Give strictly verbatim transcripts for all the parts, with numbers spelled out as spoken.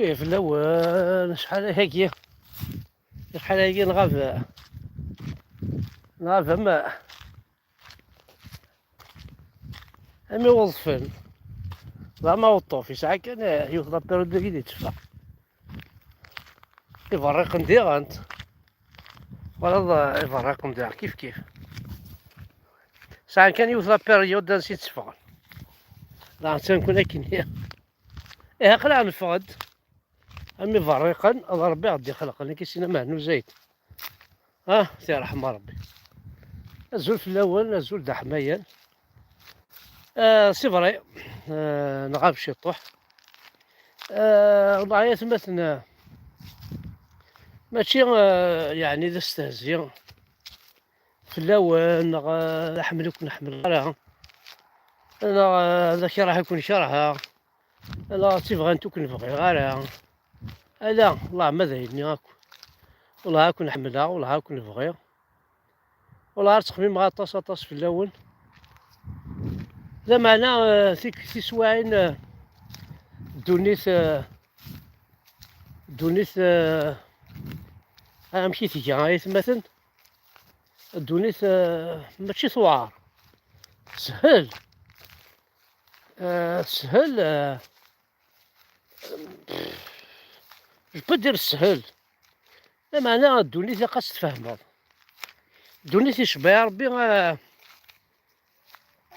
Fell-awen, acḥal ayagi, acḥal ayagi nɣab, nɣab am, am iweḍfen. D amaweṭṭuf, yesɛa kan yiwet la période i d-itteffeɣ. Iberriqen diɣen, twalaḍ, iberriqen diɣen kif kif. Sɛan kan yiwet la période ansi tteffɣen. Daɣen atan kun akken. Ihi aql-aɣ neffeɣ-d. Am iberriqen, ad Rebbi ad d-ixelqen, nekk i sin amehnu zayt. Ah, si ṛṛeḥma Rebbi. Azul fell-awen, azul d aḥmayan. Ah, c'est vrai, ah, nɣab ciṭuḥ. Ah, والله يا ثمتنا، mačči, ah, yeɛni d astehzi fell-awen, neɣ, ah, d aḥemmel ur ken-ḥemmleɣ ara, neɣ, ah, d akerh ur ken-kerheɣ, neɣ d tibɣant ur ken-bɣiɣ ara. Ala, wellah ma d ayenni akk. Wellah ad ken-ḥemmleɣ, wellah ad ken-bɣiɣ. Wellah ad ttxemmimeɣ aṭas, aṭas fell-awen. Lameɛna, eh, tik-, tiswaɛin, eh, ddunit, eh, ddunit, eh, amek i tga ay atmaten? Ddunit, eh, mačči tewɛer. Teshel. Eh, teshel, eh, je peux dire teshel. Lameɛna ddunit ilaq ad tt-tfehmeḍ. Ddunit icebba Rebbi, eh,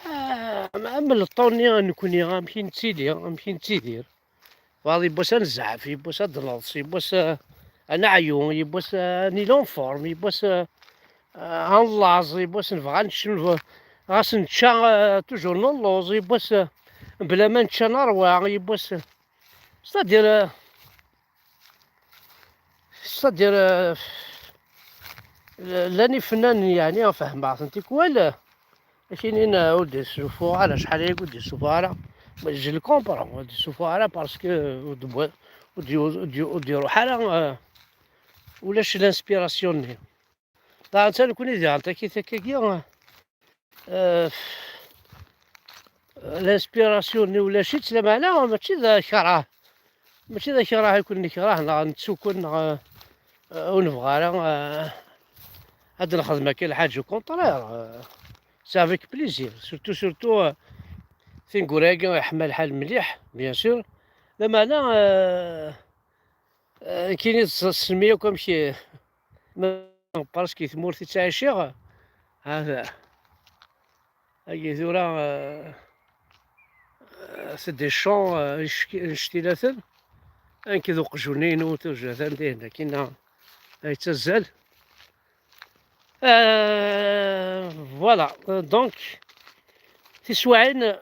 eh, am leṭṭu-nni nekni, amek i nettili, amek i nettidir. Wayeḍ yiwwas ad nezɛef, yiwwas ad d-neḍs, yiwwas, eh, ad neɛyu, yiwwas, eh, ad nili en forme, yiwwas, eh, eh, ad nellaẓ, yiwwas nebɣa ad nečč, ɣas nečča, eh, toujours nelluẓ, yiwwas, eh, bla ma nečča nerwa, yiwwas, eh, c'est-à-dire, eh, c'est-à-dire, eh, llan ifennanen, yeɛni, fehmeɣ-ten tikwal, eh, akinin, eh, ur d-yessuffuɣ ara, acḥal ayagi ur d-yessuffuɣ ara. Je le comprends, ur d-yessuffuɣ ara parce que ur d-, ur d-, ur d-, ur d-iruḥ ara, eh, ulac l'inspiration-nni. Daɣen ta nekni diɣen takit akkagi, eh, l'inspiration-nni ulac-itt, lameɛna mačči d akerh, mačči d akerh i ken-nekreh neɣ nettu-ken neɣ, eh, ur nebɣi ara, eh, ad nexdem akka lḥaǧa, au contraire, eh, c'est avec plaisir, surtout, surtout, eh, tineggura-agi iḥma lḥal mliḥ, bien sûr, lameɛna, eh, eh, nekkini s-, semmi akk amek, eh, ma parce que tmurt i ttɛiciɣ, ha, agi tura, eh, eh, c'est des champs, eh, icki-, ictilaten, anki d uqjun-inu, tujjatan dihin, akkin, eh, yettazzal. Eh, voilà, eh, donc, tiswaɛin, eh,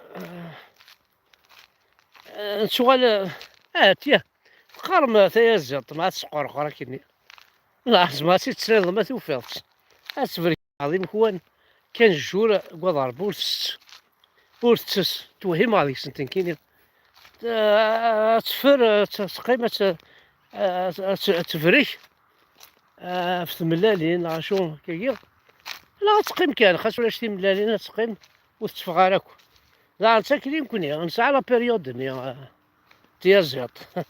eh, nettuɣal, eh, ah, tiya, teqqarem tayaziḍt, ma tesqerqer akkenni. Laɛzem ad tt-tesliḍ ma tufiḍ-tt. Ad tebrek ɛḍim kwan, kan jjur, gwad Ṛebbi ur tess, ur tettes, twehhimeɣ deg-sent nekkini. Eh, ad teffer, eh, ad teqqim, ad t-, eh, ad t-, ad tebrek, eh, ɣef tmellalin, neɣ acu, akkagi. Neɣ ad teqqim kan, xas ulac timellalin, ad teqqim, ur tetteffeɣ ara akk. Daɣen d takli nekkni, nesɛa la période-nni, eh, tiyaziḍt.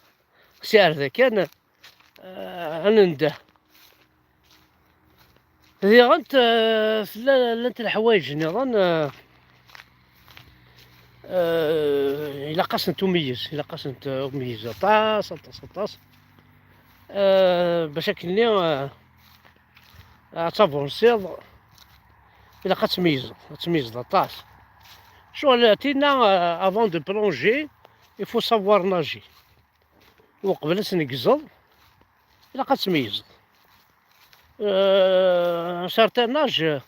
Si ar da kan, eh, ad nendeh. Diɣen, eh, tella, llant leḥwayeǧ nniḍen, eh, eh, ilaq-asent umeyyez, ilaq-asent, eh, umeyyez aṭas, aṭas, aṭas. Eh, bac akkenni, eh, ad tavansiḍ, ilaq ad tmeyyzeḍ, ad tmeyyzeḍ aṭas. Ccɣel, tinna, eh, avant de plonger, il faut savoir nager. Uqbel ad tneggzeḍ, ilaq ad tmeyyzeḍ. Euh, un certain âge,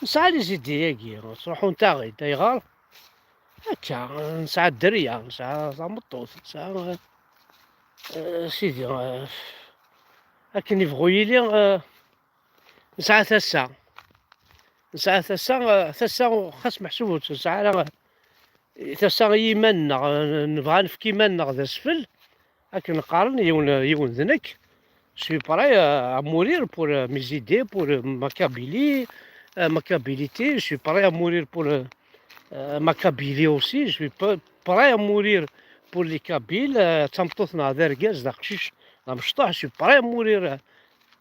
nesɛa les idées-agi, ttruḥunt-aɣ-id. Ayɣer? Akka, nesɛa dderya, nesɛa tameṭṭut, nesɛa, euh, sidi, euh, akken ibɣu yili, euh, nesɛa tasa. Nesɛa tasa, eh, tasa xas meḥsub ur tt-nesɛi ara, eh, tasa i yiman-nneɣ, eh, nebɣa ad nefk iman-nneɣ d asfel, akken qqaren yiwen, yiwen d nekk, je suis prêt, euh, à mourir pour, euh, mes idées, pour, euh, ma Kabylie, euh, ma Kabilité, je suis prêt à mourir pour, euh, euh, ma Kabylie aussi, je suis pre-, prêt à mourir pour les Kabyles, euh, d tameṭṭut neɣ d argaz, d aqcic, d amecṭuḥ, je suis prêt à mourir, euh,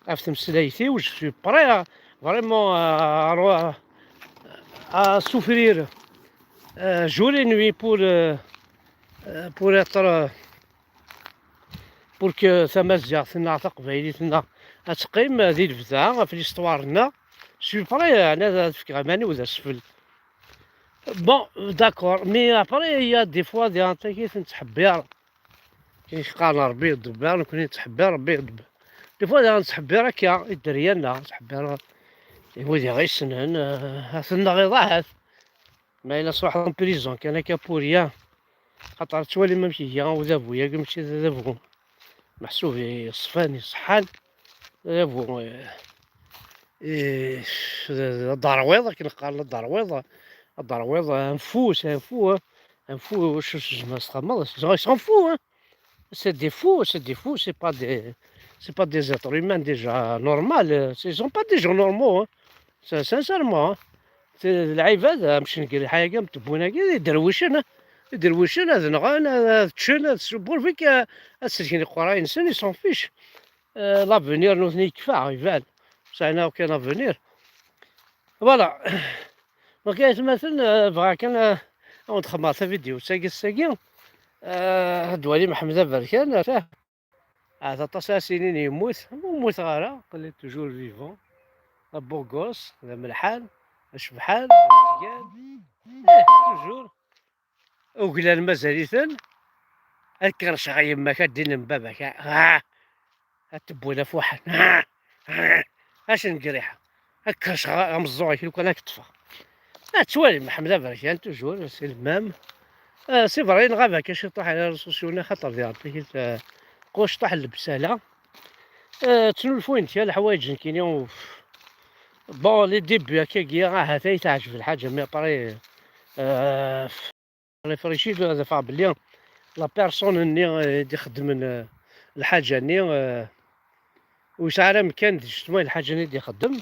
ɣef tmeslayt-iw, je suis prêt à, vraiment, euh, à, à souffrir, euh, jour et nuit pour, euh, euh, pour être, euh, pour que tamaziɣt-nneɣ, taqbaylit-nneɣ, ad teqqim di lebda ɣef l'histoire-nneɣ. Je suis prêt, yeɛni ad fkeɣ iman-iw d asfel. Bon, d'accord, mais après, il y a des fois, des antakit nettḥebbir. Kif qqaren Rebbi yeḍbebbir, nekkni nettḥebbir, Rebbi yeḍbebbir. Des fois, daɣen nettḥebbir akka, i dderya-nneɣ, nettḥebbir i wid i ɣ-yessnen, eh, ad ten-nɣiḍ ahat. Ma yella truḥeḍ en prison kan akka pour rien. Xaṭer tettwalim amek iga udabu-agi, mačči d adabu meḥsub yeṣfan, iṣeḥḥan. D adabu, eh, eh, d, d aderwiḍ, akken qqaren aderwiḍ. Aderwiḍ, un fou, c'est un fou, hein. Un fou, je, je, je, ils s'en foutent, hein. C'est des fous, c'est des fous, c'est pas des, c'est pas des êtres humains déjà normal, euh, ils sont pas des gens normaux, hein. C'est, sincèrement, hein. C'est العباد, euh, مش نقول حاجة متبونة كده, يدروشن, hein. يدروشن, هذا نغان, هذا تشن, هذا سبور فيك, euh, هذا سجن القرآن, ils s'en fichent. Euh, l'avenir, nous, يكفى, يبان. Ça n'a aucun avenir. Voilà. Donc, aytmaten, euh, bɣiɣ kan, euh, ad wen-d-xedmeɣ tavidyut-agi ass-agi. Euh, ad d-twali Mḥemmed Aberkan, atah. Ahat aṭas ara s-yinin yemmut, ma ur mmuteɣ ara, aql-i toujours vivant. D abugus, d amelḥan, d acebḥan, d azgan. Eh, toujours. Uglan mazal-iten. Ad kerrceɣ yemma-k, ad d-inin baba-k. Ah! Ad tewwel afuḥan. Ah! Ah! Acu n griḥa. Ad kerrceɣ ameẓẓuɣ-ik lukan ad k-ṭṭfeɣ. Ad twalim Mḥemmed Aberkan, toujours, c'est le même. Euh, c'est vrai, yenɣa Aberkan ciṭuḥ les réseaux sociaux-nni, xaṭer di Rebbi, euh, quc ṭuḥ n lebsala. Euh, ttnulfuyen-d kra leḥwayeǧ nekkini, uf. Bon, les débuts akkagi, ahat ay teɛǧeb lḥaǧa, mais après, euh, réfléchi, ad afeɣ belli la personne-nni, euh, i d-ixeddmen, euh, lḥaǧa-nni, euh, ur yesɛi ara amkan di justement lḥaǧa-nni i d-ixeddem.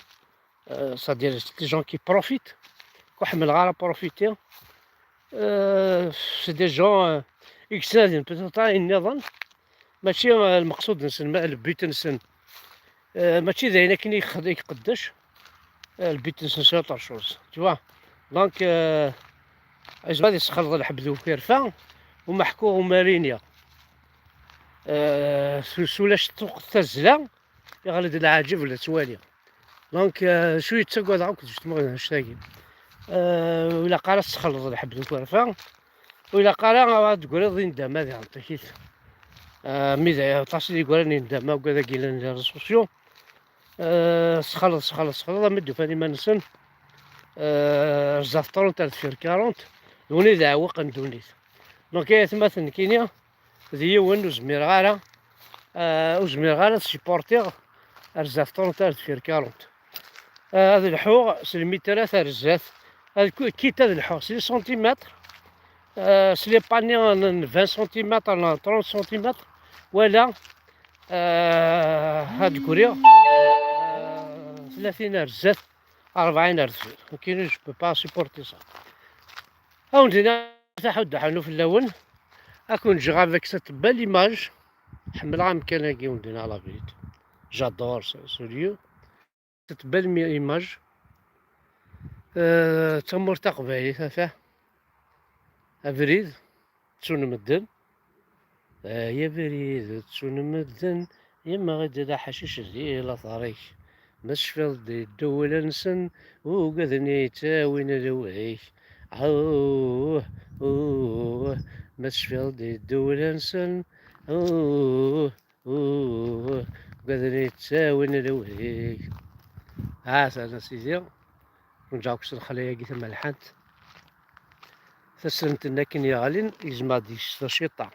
Euh, c'est-à-dire, c'est des gens qui profitent. Ur ḥemmleɣ ara profiter. Euh, c'est des gens, euh, i yettnadin peut-être ayen nniḍen. Mačči, euh, lmeqsud-nsen, ma, le but-nsen, euh, mačči d ayen akken i yexd-, i iqeddec. Euh, le but-nsen, c'est autre chose, tu vois. Donc, euh, yezmer ad yessexleḍ lḥeb d ukerfa, u meḥku u marini. Euh, s, s ulac tuqt tazzla, iɣli-d leɛǧeb ula ttwali. Donc, euh, acu yettagadeɣ akk d justement annect-agi. Euh, ur ilaq ara ad tessexleḍ lḥeb d ukerfa, ur ilaq ara ad d-tegriḍ di ndama di Ɛeṭṭikit. Euh, mi d aṭas i d-yeggran di ndama, uggad-agi yellan di réseaux sociaux. Euh, sexleḍ, sexleḍ, sexleḍ, am i d-ufan iman-nsen. Euh, zdat trente ar deffir quarante, d win i d aɛewwiq n ddunit. Donc, ay atmaten, nekkini d yiwen ur zmireɣ ara, euh, ur zmireɣ ara ad supportiɣ ar zdat trente ar deffir quarante. Euh, ad lḥuɣ s lmitrat ar zdat, ad ku-, quitte ad lḥuɣ s les centimètres, euh, s les panneaux n, n vingt centimètres, n trente centimètres, wala, euh, ad ggriɣ, euh, tlatin ar zdat, rebɛin ar deffir. Nekkini, je peux pas supporter ça. Ad wen-d-iniɣ taḥuddu ḥernu fell-awen. Ad ken-ǧǧeɣ avec cette belle image. Ḥemmleɣ amkan-agi, wen-d-iniɣ la vérité. J'adore ce, ce lieu. Cette belle mi-, image. Euh, d tamurt taqbaylit, ata. Abrid, ttun medden. Ay abrid, ttun medden, yemmeɣ-d d aḥacic di later-ik. Ma tecfiḍ-d i ddewla-nsen, ugaden i yettawin lewhi-k. Awh, uh, ma tecfiḍ-d i ddewla-nsen, uh, uh, ugaden i yettawin lewhi-k. Ha-t-an a sidi, ur nǧaɣ s lexla-agi tamelḥant. Taslemt-nni akken yeɣlin, gezmeɣ deg-s taciṭa.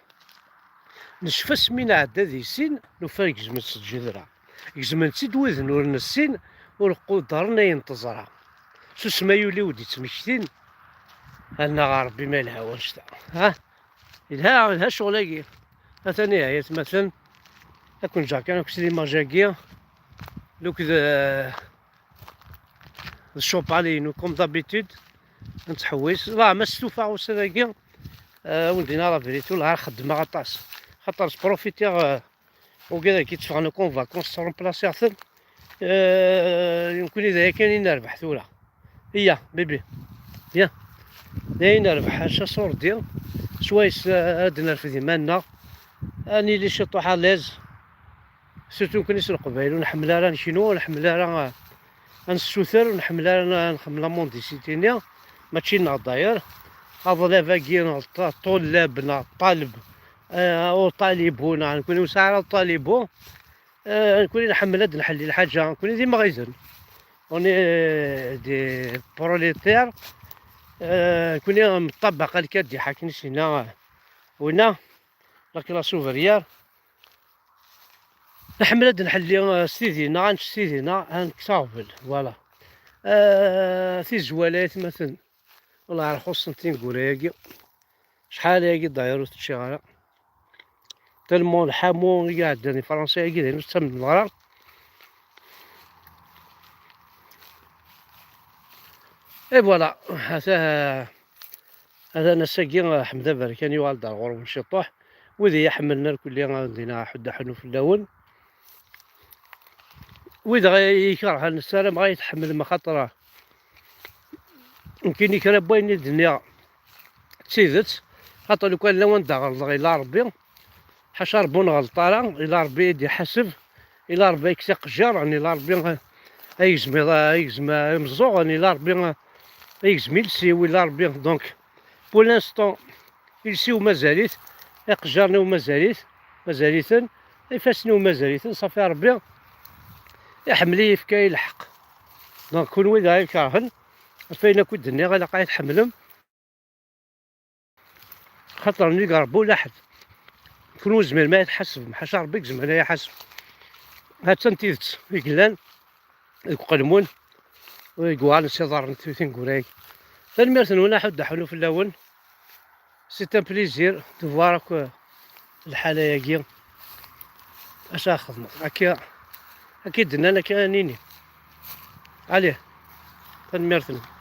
Necfa asmi nɛedda di sin, nufa gezmen-tt s tjedra. Gezmen-tt-id widen ur nessin, ur quddren ayen teẓra. Susem ay ul-iw d-ittmektin, annaɣ a Rebbi ma yelha wannect-a. Ha? Yelha, yelha ccɣel-agi. Atan ihi, ay atmaten, ad ken-ǧǧeɣ kan akk s l'image-agi. Donc, d, d copali-inu, comme d'habitude, nettḥewwis. Ḍaɛ, ma stufaɣ ussan-agi, Ah, wen-d-iniɣ la vérité, ur xeddmeɣ aṭas. Xaṭer sprofitiɣ, ah, wigad-agi tteffɣen akk en vacances, sremplasiɣ-ten. Ah, nekkni d aya kan i nerbeḥ tura. Iya, bibi. Iya. D aya i nerbeḥ, acu asurdi. Swayes, ah, ad nerfed iman-nneɣ. Ad nili ciṭuḥ à l'aise. Surtout nekkni s Leqbayel, ur nḥemmel ara ad neknu, ur nḥemmel ara, ah, ad nessuter, ur nḥemmel ara ad nxemmel la mendicité-nni, mačči nneɣ d'ailleurs. Aḍlab-agi, neɣ ṭ-, ṭullab, neɣ ṭaleb, eh, uṭalibu, neɣ nekkni ur nesɛi ara ṭalibu. Eh, nekkni nḥemmel ad nḥelli lḥaǧa, nekkni d imɣiden. On est, euh, des prolétaires. Eh, nekkni nṭabaq alkaddiḥ akken i s-yenna, eh, winna, la classe ouvrière. Nḥemmel ad nḥelli, eh, s tidi-nneɣ, ad nečč s tidi-nneɣ, ad nekkes aɣbel, voilà. Eh, tizwal ay atmaten, wellah ar xuṣṣent tineggura-agi. Acḥal ayagi d'ailleurs ur t-ččiɣ ara. Tellement lḥamu i iɛeddan di Fransa-agi, d ayen ur ttamneḍ ara. Et voilà, ata, atan ass-agi, Ḥmed Aberkan yuɣal-d ar ɣur-wen ciṭuḥ. Wid i yi-ḥemmlen irkelli, ad dina ḥedd aḥnu fell-awen. Wid i yi-ikerhen, ssarameɣ ad yi-tḥemmlem, axaṭer nekkini kra n wayen i d-nniɣ d tidet. Xaṭer lukan lawan d-aɣelḍeɣ ila Rebbi, ḥaca Rebbi ur nɣelleḍ ara, ila Rebbi i d-iḥaseb, ila Rebbi ad yekkes iqejjaṛen, ila Rebbi ad yegzem iḍ-, ad yegzem imeẓẓuɣen, ila Rebbi ad yegzem iles-iw, ila Rebbi. Donc, pour l'instant, iles-iw mazal-it, iqejjaṛen-iw mazal-it, mazal-iten, ifassen-iw mazal-iten, ṣafi Rebbi iḥemmel-iyi, yefka-yi lḥeqq. Donc, kunwi d ay ikerhen, ɣef wayen akk i d-nniɣ, ilaq ad yi-tḥemmlem. Xaṭer nnig Rebbi ulaḥed. Kunwi ur tezmirem ara ad yi-tḥasbem, ḥaca Rebbi i izemren ad yi-iḥaseb. Ha-tt-an tidet i yellan deg uqelmun i yuɣalen s iḍarren tineggura-agi. Tanemmirt-nwen, aḥuddu aḥunnu fell-awen. C'est un plaisir de voir akk lḥala-agi. Acu ara xedmeḍ? Akka, akka i d-nnan, akka ara nini. Allez, tanemmirt-nwen.